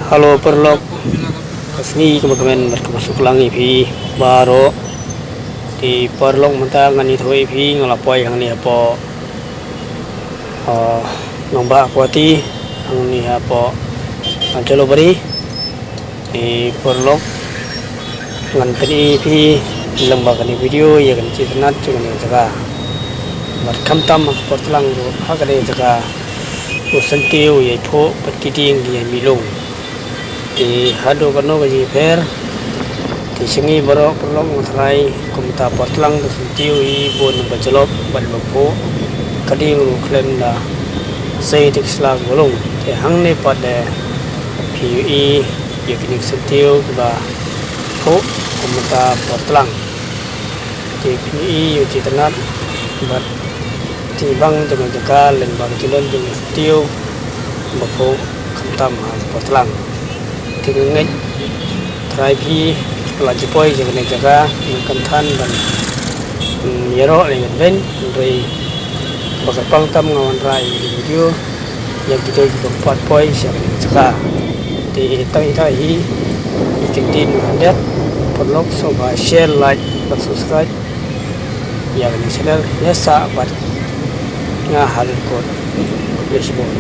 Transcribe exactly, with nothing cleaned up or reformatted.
Hello paralok, ka sngi kaba kmen bad kaba suk lang ïa phi baroh. Te paralok, mynta ngan ïathuh ïa phi, nga la poi hangne hapoh ah, Nongbah Guwahati, hangne hapoh ah, Jalobari. Te paralok, ngan pyni ïa phi lyngba kane ka video ïa kane ka jingitynnad jong kane ka jaka. Bad khamtam ha ka por tlang ruh ha kane ka jaka u syntiew u ïai phuh bad ki dieng ki ïai mih lung. Te haduh kano ka jingpher, te sha ngi baroh paralok nga tharai kumta por tlang ka syntiew i bun ba jlop bad ba phuh, ka dieng ruh khlem da sei te ka sla ka ba lung. Te hangne pat de phi ïohi ïa kine ki syntiew kiba phuh kumta por tlang. Te phi ïohi ïa u jingitynnad bad jingbang jong ka jaka lyngba ka jingdon jong ki syntiew ba phuh khamtam ha por tlang. Te nga ngeit trai phi la ju poi sha kane ka jaka, ngan kynthan ban mm, ïaroh lem bad beiñ, hynrei ba kyrpang tam nga wanrah ïa kane ka video ïa kito kiba pat poi sha kane ka jaka. Te tang ita hi i kyntien khyndiat, paralok sngewbha share, like bad subscribe ïa kane ka channel, ïa sah bad nga ha lyngkot. Khublei shibun.